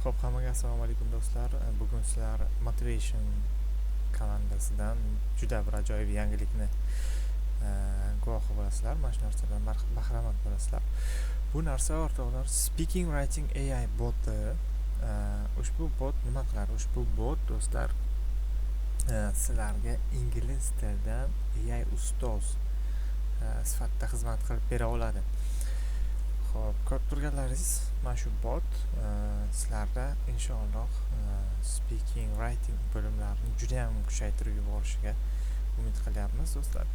Xo'p, hammaga assalomu alaykum, do'stlar. Bugun sizlar Motivation komandasidan juda bir ajoyib yangilikni guvohi bo'lasizlar. Mana shu narsadan bahramand bo'lasizlar. Bu narsa, o'rtoqlar, Speaking Writing AI boti. Ushbu bot nima qiladi? Ushbu bot, do'stlar, sizlarga ingliz tilidan AI ustoz sifatida xizmat qilib bera oladi. Xo'p, ko'rib turganlaringiz, mana shu bot sizlarda inshaalloh speaking, writing bo'limlarini juda ham kuchaytirib yuborishiga umid qilyapmiz, do'stlar.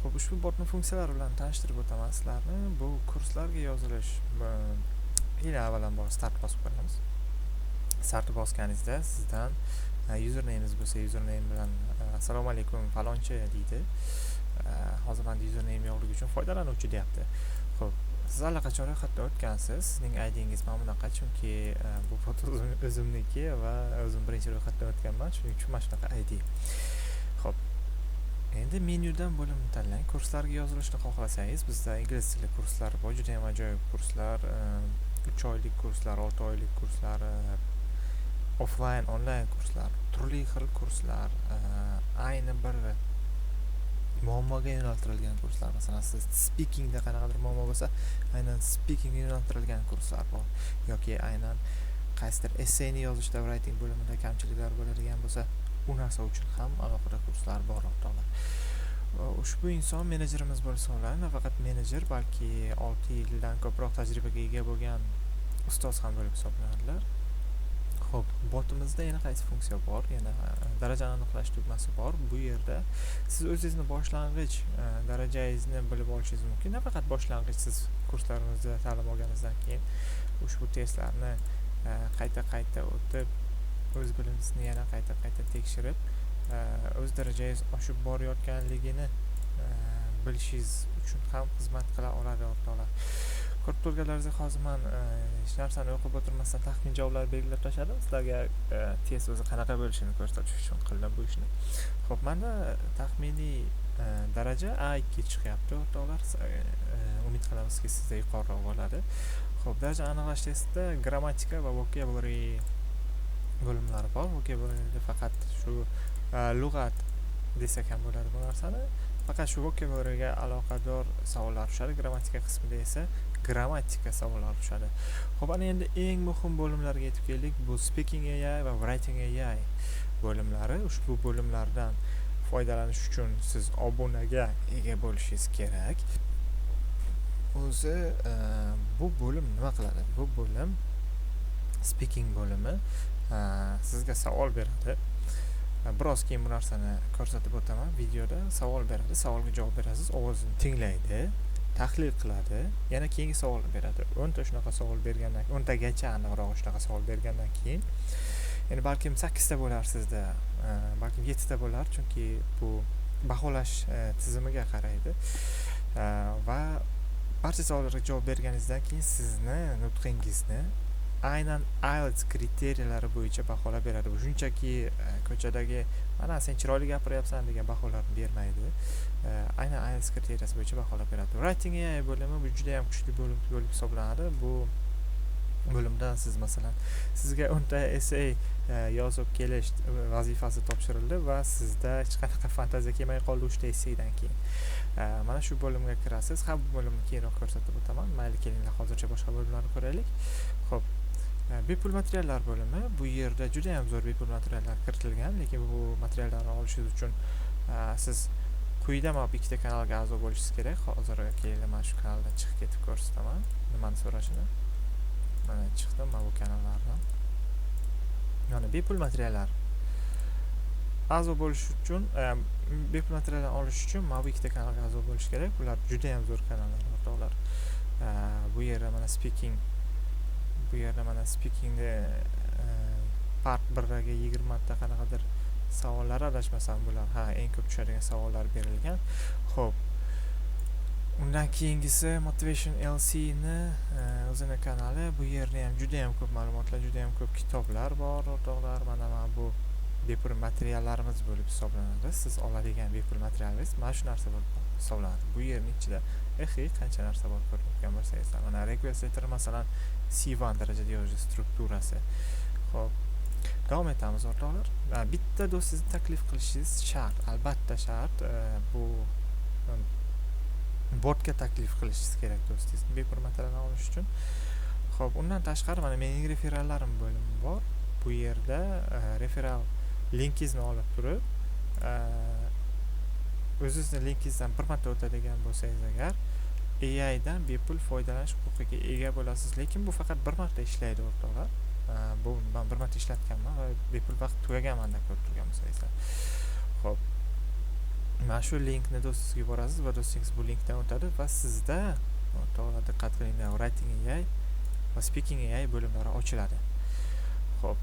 Xo'p, ushbu botni funksiyalari bilan tanishtirib o'taman sizlarni. Bu kurslarga yozilish ila avvalambor start bosib qo'yamiz. Start bosganingizda sizdan usernameingiz bo'lsa, username bilan "Assalomu alaykum, falonchi" deydi. Hozir menda username yo'qligi uchun "Foydalanuvchi" deyapti. Xo'p, siz allaqachon ro'yxatdan o'tgansiz. Sizning IDingiz mana bunaqa, chunki bu bot o'zimniki va o'zim birinchi ro'yxatdan o'tganman, shuning uchun mana shunaqa ID. Xo'p, endi menyudan bo'limni tanlang. Kurslarga yozilishni xohlasangiz, bizda ingliz tili kurslari bor, juda ham ajoyib kurslar, 3 oylik kurslar, 6 oylik kurslar, offline, onlayn kurslar, turli xil kurslar, ayni bir muammoga yo'naltirilgan kurslar. Masalan, siz speakingda qanaqadir muammo bo'lsa, aynan speakingga yo'naltirilgan kurslar bor yoki aynan qaysidir essayni yozishda, writing bo'limida kamchiliklar bo'ladigan bo'lsa, u narsa uchun ham alohida kurslar bor, o'rtoqlar. Ushbu inson menejerimiz bo'lib hisoblanadi. Nafaqat menejer, balki 6 yildan ko'proq tajribaga ega bo'lgan ustoz ham bo'lib hisoblanadilar. Xo'p, botimizda yana qaysi funksiya bor? Yana darajani aniqlash tugmasi bor. Bu yerda siz o'zingizni boshlang'ich darajangizni bilib olishingiz mumkin. Nafaqat boshlang'ich, siz kurslarimizda ta'lim olganingizdan keyin ushbu testlarni qayta-qayta o'tib, o'z bilimingizni yana qayta-qayta tekshirib, o'z darajangiz oshib borayotganligini bilishingiz uchun ham xizmat qila oladi, o'rtoqlar. Ko'rib turganlaringizdek, hozir man hech narsani o'qib o'tirmasdan taxmin javoblar belgilab tashladim. Sizlarga test o'zi qanaqa bo'lishini ko'rsatish uchun qildim bu ishni. Xo'p, menda taxminiy daraja A2 chiqyapti, o'rtoqlar. Umid qilamizki, sizda yuqoriroq bo'ladi. Xo'p, daraja aniqlash testida grammatika va vocabulary bo'limlari bor. Vocabularyda faqat shu lug'at desak ham bo'ladi bu narsani. Faqat shu vocabularyga aloqador savollar tushadi. Grammatika qismida esa grammatika savollari tushadi. Xo'p, ana endi eng muhim bo'limlarga yetib keldik. Bu Speaking AI va Writing AI bo'limlari. Ushbu bo'limlardan foydalanish uchun siz obunaga ega bo'lishingiz kerak. O'zi bu bo'lim nima qiladi? Bu bo'lim, speaking bo'limi sizga savol beradi. Biroz keyin bu narsani ko'rsatib o'taman videoda. Savol beradi, savolga javob berasiz, ovozini tinglaydi, tahlil qiladi, yana keyingi savolni beradi. 10 ta shunaqa savol bergandan, 10 tagacha aniqrog'i shunaqa savol bergandan keyin, endi balkim 8 ta bo'lar sizda, balkim 7 ta bo'lar, chunki bu baholash tizimiga qaraydi. Va barcha savollarga javob berganingizdan keyin sizni nutqingizni aynan IELTS kriteriyalari bo'yicha baholab beradi. Bu shunchaki ko'chadagi "Mana, sen chiroyli gapiryapsan" degan baholarni bermaydi. Aynan IELTS kriteriyasi bo'yicha baholab beradi. Writing AI bo'limi bu juda ham kuchli bo'lim bo'lib hisoblanadi. Bu bo'limdan siz, masalan, sizga 10 ta essay yozib kelish vazifasi topshirildi va sizda hech qanaqa fantaziya kelmay qoldi uchta essaydan keyin. Mana shu bo'limga kirasiz. Ha, bu bo'limni keyinroq ko'rsatib o'taman. Mayli, kelinglar, hozircha boshqa bo'limlarni ko'raylik. Xo'p, bepul materiallar bo'limi. Bu yerda juda ham zo'r bepul materiallar kiritilgan, lekin bu materiallarni olishingiz uchun siz quyida mana bu ikkita kanalga a'zo bo'lishingiz kerak. Hozir kelinglar, mana shu kanaldan chiqib ketib ko'rsataman nimani so'rashini. Mana, chiqdim mana bu kanallardan. Mana bepul materiallar. A'zo bo'lish uchun, bepul materiallarni olish uchun mana bu ikkita kanalga a'zo bo'lish kerak. Bular juda ham zo'r kanallar, o'rtoqlar. Bu yerda mana speaking, bu yerda mana speakingda part 1dagi 20 ta qanaqadir savollar, adashmasam bular, ha, eng ko'p tushadigan savollar berilgan. Xo'p. Undan keyingisi Motivation LC ni o'zini kanali. Bu yerda ham juda ham ko'p ma'lumotlar, juda ham ko'p kitoblar bor, o'rtoqlar. Mana bu bepul materiallarimiz bo'lib hisoblanadi. Siz oladigan bepul materialingiz mana shu narsa bo'lib hisoblanadi. Bu yerning ichida qancha narsa bor, ko'rayotgan bo'lsangizlar. Mana request letter, masalan, C1 darajada yozish strukturasi. Xo'p, davom etamiz, o'rtoqlar. Bitta do'stingizni taklif qilishingiz shart, albatta shart. Bu botga taklif qilishingiz kerak do'stingizni bepul materialni olish uchun. Xo'p, undan tashqari mana mening referallarim bo'limi bor. Bu yerda referal linkingizni olib turib, o'zizni linkingizdan bir marta o'tadigan bo'lsangiz agar, AI dan bepul foydalanish huquqiga ega bo'lasiz. Lekin bu faqat bir marta ishlaydi, o'rtoqlar. Bu men bir marta ishlatganman va bepul vaqt tugagan manda, ko'rib turgan bo'lsangizlar. Xo'p, mana shu linkni do'stingizga yuborasiz va do'stingiz bu linkdan o'tadi va sizda, o'rtoqlar, diqqat qilinglar, Writing AI va Speaking AI bo'limlari ochiladi. Xo'p,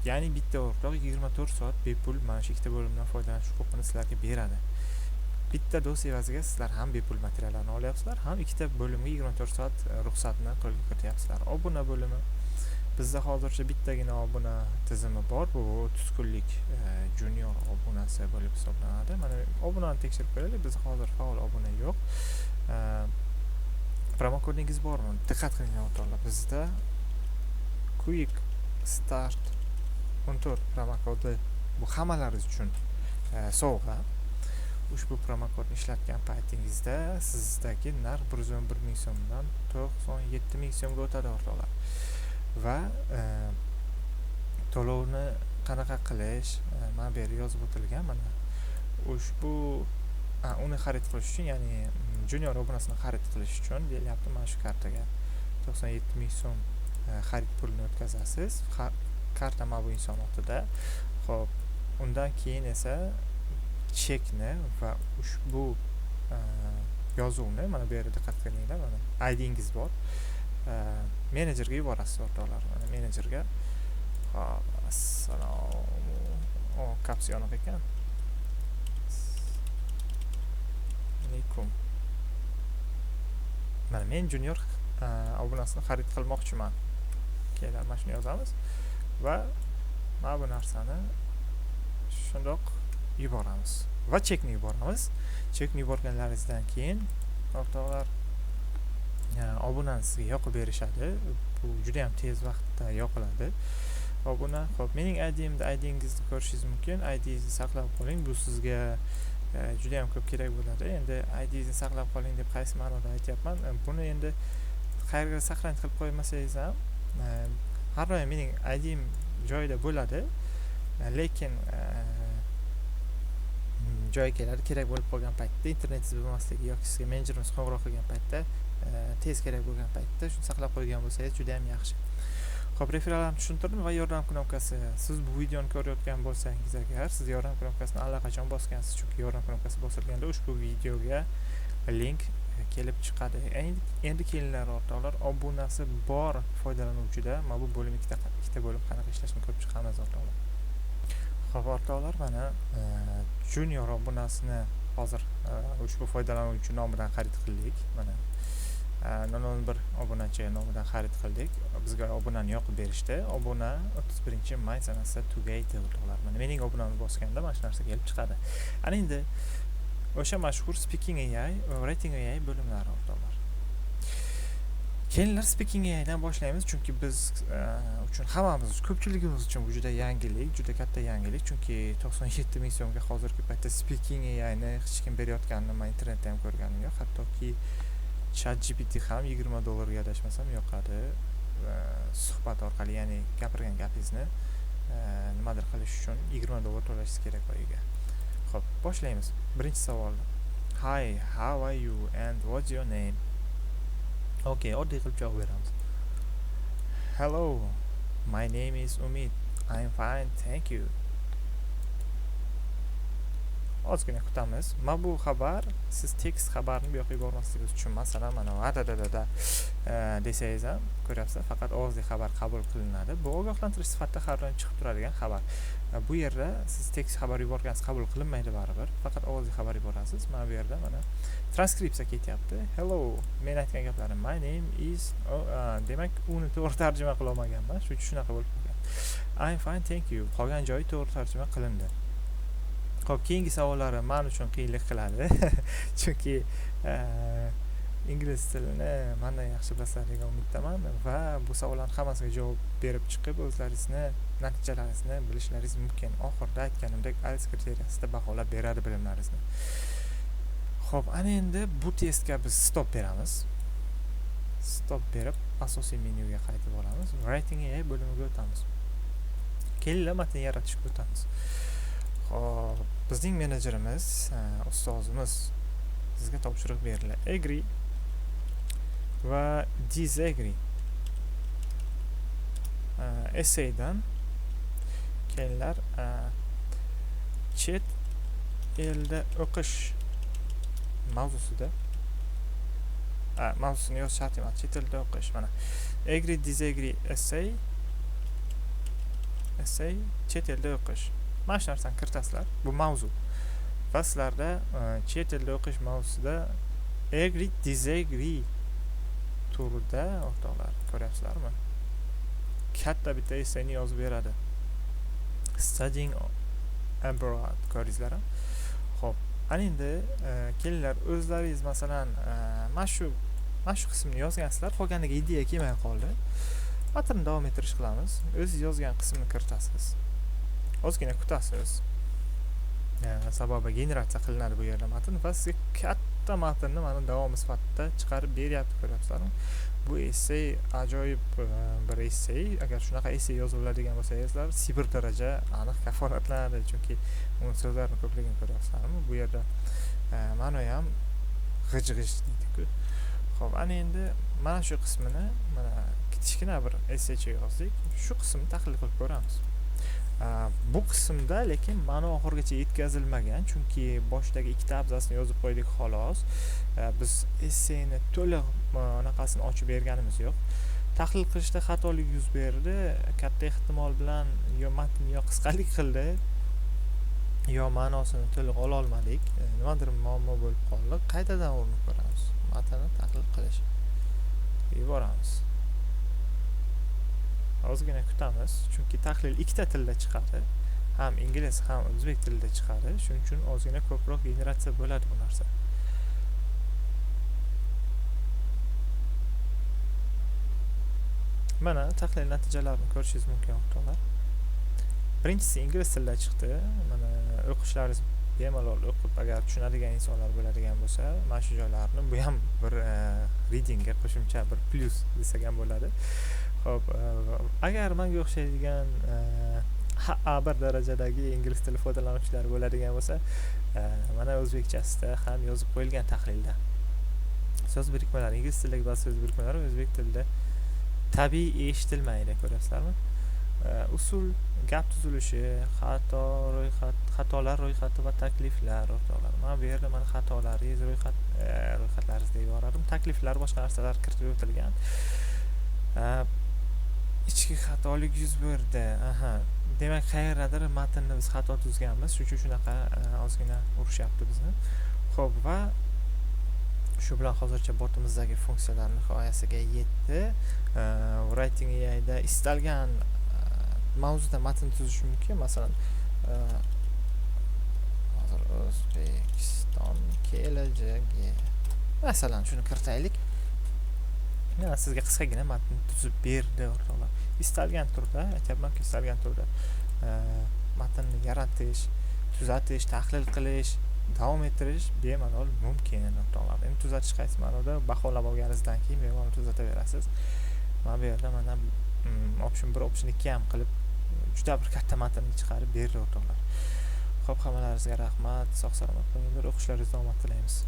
ya'ni bitta o'rtoq 24 soat bepul mana shu ikkita bo'limdan foydalanish huquqini sizlarga beradi. Bitta do'st evaziga sizlar ham bepul materiallarni olyapsizlar, ham ikkita bo'limga 24 soat ruxsatni qo'lga kirityapsizlar. Obuna bo'limi. Bizda hozircha bittagina obuna tizimi bor. Bu 30 kunlik junior obunasi bo'lib hisoblanadi. Mana obunani tekshirib ko'raylik. Bizda hozir faol obuna yo'q. Promokodingiz bormi? Diqqat qilinglar, o'rtoqlar. Bizda Quick Start 14 promokodi, bu hammalaringiz uchun sovg'a. Ushbu promokodni ishlatgan paytingizda sizdagi narx 111 ming so'mdan 97 ming so'mga o'tadi, o'rtoqlar. Va to'lovni qanaqa qilish mana bu yerda yozib o'tilgan. Mana ushbu uni xarid qilish uchun, ya'ni junior obunasini xarid qilish uchun deyilyapti, mana shu kartaga 97 ming so'm xarid pulini o'tkazasiz. Karta mana bu inson otida. Xo'p, undan keyin esa chekni va ushbu yozuvni, mana bu yerda diqqat qilinglar, mana IDingiz bor. Menejerga yuborasiz, o'rtoqlar. Mana menejerga. Xo'p, assalomu. O, caps yoniq ekan. Alaykum. Mana men junior obunasini xarid qilmoqchiman. Keling, mana shuni yozamiz va mana bu narsani shundoq yuboramiz va chekni yuboramiz. Chekni yuborganlaringizdan keyin, o'rtoqlar, obunani sizga yoqib berishadi. Bu juda ham tez vaqtda yoqiladi obuna. Xo'p, mening IDimda IDingizni ko'rishingiz mumkin. IDingizni saqlab qoling. Bu sizga juda ham ko'p kerak bo'ladi. Endi IDingizni saqlab qoling deb qaysi ma'noda aytyapman? Buni endi qayerga saqlanib qilib qo'ymasangiz ham, har doim mening IDim joyida bo'ladi. Lekin joyi keladi, kerak bo'lib qolgan paytda internetingiz bo'lmasligi yoki sizga menejerimiz qo'ng'iroq qilgan paytda, tez kerak bo'lgan paytda shuni saqlab qo'ygan bo'lsangiz juda ham yaxshi. Xo'p, referallarni tushuntirdim va yordam knopkasi. Siz bu videoni ko'rayotgan bo'lsangiz agar, siz yordam knopkasini allaqachon bosgansiz, chunki yordam knopkasi bosilganda ushbu videoga link kelib chiqadi. Endi kelinglar, o'rtoqlar, obunasi bor foydalanuvchida mana bu bo'lim, ikkita bo'lim qanaqa ishlashini ko'rib chiqamiz, o'rtoqlar. Xo'p, o'rtoqlar, mana junior obunasini hozir ushbu foydalanuvchi nomidan xarid qildik. Mana 001 obunachi nomidan xarid qildik. Bizga obunani yoqib berishdi. Obuna 31 may sanasida tugaydi, o'rtoqlar. Mana mening obunamni bosganda mana shu narsa kelib chiqadi. Ana endi o'sha mashhur Speaking AI, Writing AI bo'limlari, o'rtoqlar. Kelinglar, Speaking AI dan boshlaymiz, chunki biz uchun, hammamiz, ko'pchiligimiz uchun bu juda yangilik, juda katta yangilik, chunki 97 ming so'mga hozirgi paytda Speaking AI ni hech kim berayotganini men internetda ham ko'rganim yo'q. Hattoki ChatGPT ham 20 dollarga, adashmasam, yoqadi. Suhbat orqali, ya'ni gapirgan gapingizni nimadir qilish uchun 20 dollar to'lashingiz kerak oyiga. Xo'p, boshlaymiz. Birinchi savol. Hi, how are you and what's your name? Okay, oddiy qilib javob beramiz. Hello, my name is Umid. I'm fine, thank you. Ozgina kutamiz. Mana bu xabar, siz tekst xabarni bu yoqqa yubormasligingiz uchun, masalan, mana da da da da desangiz ham, ko'ryapsizlar, faqat ovozli xabar qabul qilinadi. Bu ogohlantirish sifatida har doim chiqib turadigan xabar. Bu yerda siz tekst xabar yuborgansiz, qabul qilinmaydi baribir. Faqat ovozli xabar yuborasiz. Mana bu yerda mana transkripsiya ketyapti. Hello, men aytgan gaplarim, my name is, oh, demak, uni to'g'ri tarjima qila olmaganman. Shuning uchun shunaqa bo'lib qolgan. I'm fine, thank you. Qolgan joyi to'g'ri tarjima qilindi. Xo'p, keyingi savollari men uchun qiyinlik qiladi. Chunki ingliz tilini mendan yaxshi bilasizlar degan umiddaman va bu savollarning hammasiga javob berib chiqib, o'zlaringizni natijalaringizni bilishlaringiz mumkin. Oxirida aytganimdek, IELTS kriteriyasida baholab beradi bilimlaringizni. Xo'p, ana endi bu testga biz stop beramiz. Stop berib, asosiy menyuga qaytib olamiz. Writing AI bo'limiga o'tamiz. Kelinglar, matn yaratishga o'tamiz. Xo'p, bizning menejerimiz, ustozimiz sizga topshiriq beriladi. Agree va disagree. Essaydan kelinglar, chet elda o'qish mavzusida, mavzusini yozish shart emas, chet elda o'qish. Mana agree disagree essay chet elda o'qish. Mana shu narsani kiritasizlar. Bu mavzu. Va sizlarda chet elda o'qish mavzusida agree disagree turida o'rtoqlar, ko'ryapsizlarmi? Katta bitta essayni yozib beradi. Studying abroad, ko'rdingizlar-a? Xo'p, ana endi kelinglar, o'zlaringiz masalan, mana shu qismni yozgansizlar, qolganiga ideya kelmay qoldi. Matnni davom ettirish qilamiz. O'zingiz yozgan qismni kiritasiz. Ozgina kutasiz. Sababi generatsiya qilinadi bu yerda matn va sizga katta matnni mana davomi sifatida chiqarib beryapti, ko'ryapsizlarmi? Bu essay ajoyib bir essay. Agar shunaqa essay yozib oladigan bo'lsangizlar, C1 daraja aniq kafolatlanadi, chunki uning so'zlarini ko'pligini ko'ryapsizlarmi? Bu yerda ma'no ham g'ij-g'ij deydi-ku. Xo'p, ana endi mana shu qismini, mana kichkina bir essaycha yozdik. Shu qismni tahlil qilib ko'ramiz. Bu qismda lekin ma'no oxirigacha yetkazilmagan, chunki boshidagi ikkita abzasni yozib qo'ydik xolos. Biz essayni to'liq anaqasini ochib berganimiz yo'q. Tahlil qilishda xatolik yuz berdi. Katta ehtimol bilan yo matn yo qisqalik qildi, yo ma'nosini to'liq ola olmadik. Nimadir muammo bo'lib qoldi. Qaytadan urinib ko'ramiz. Matnni tahlil qilish. Yuboramiz. Ozgina kutamiz, chunki tahlil ikkita tilda chiqadi. Ham ingliz, ham o'zbek tilida chiqadi. Shuning uchun ozgina ko'proq generatsiya bo'ladi bu narsa. Mana tahlil natijalarini ko'rishingiz mumkin, o'rtoqlar. Birinchisi ingliz tilida chiqdi. Mana o'qishlaringiz bemalol o'qib, agar tushunadigan insonlar bo'ladigan bo'lsa, mana shu joylarni bu ham bir readingga qo'shimcha bir plyus desak ham bo'ladi. Xo'p, agar menga o'xshaydigan A1 darajadagi ingliz tili foydalanuvchilari bo'ladigan bo'lsa, mana o'zbekchasida ham yozib qo'yilgan tahlilda. So'z birikmalari, ingliz tilidagi ba'zi so'z birikmalari o'zbek tilida tabiiy eshitilmaydi, ko'ryapsizlarmi? Usul, gap tuzilishi, xatolar ro'yxati va takliflar, o'rtoqlar. Mana bu yerda mana xatolaringiz, ro'yxatlaringiz deb yuborardim. Takliflar, boshqa narsalar kiritib o'tilgan. Ichki xatolik yuz berdi. Aha. Demak, qayerdadir matnni biz xato tuzganmiz. Shuning uchun shunaqa ozgina urishyapti bizni. Xo'p, va shu bilan hozircha botimizdagi funksiyalar nihoyasiga yetdi. Writing AI'da istalgan mavzuda matn tuzish mumkin. Masalan, hozir O'zbekiston kelajagi. Masalan, shuni kiritaylik. Mana sizga qisqagina matn tuzib berdi, o'rtoqlar. Istalgan turda, aytyapmanki, istalgan turda matnni yaratish, tuzatish, tahlil qilish, davom ettirish bemalol mumkin, o'rtoqlar. Endi tuzatish qaysi ma'noda? Baholab olganingizdan keyin bemalol tuzataverasiz. Mana bu yerda mana option 1, option 2 ham qilib juda bir katta matnni chiqarib berdi, o'rtoqlar. Xo'p, hammalaringizga rahmat, sog' salomat bo'linglar, o'qishlaringizda omad tilaymiz.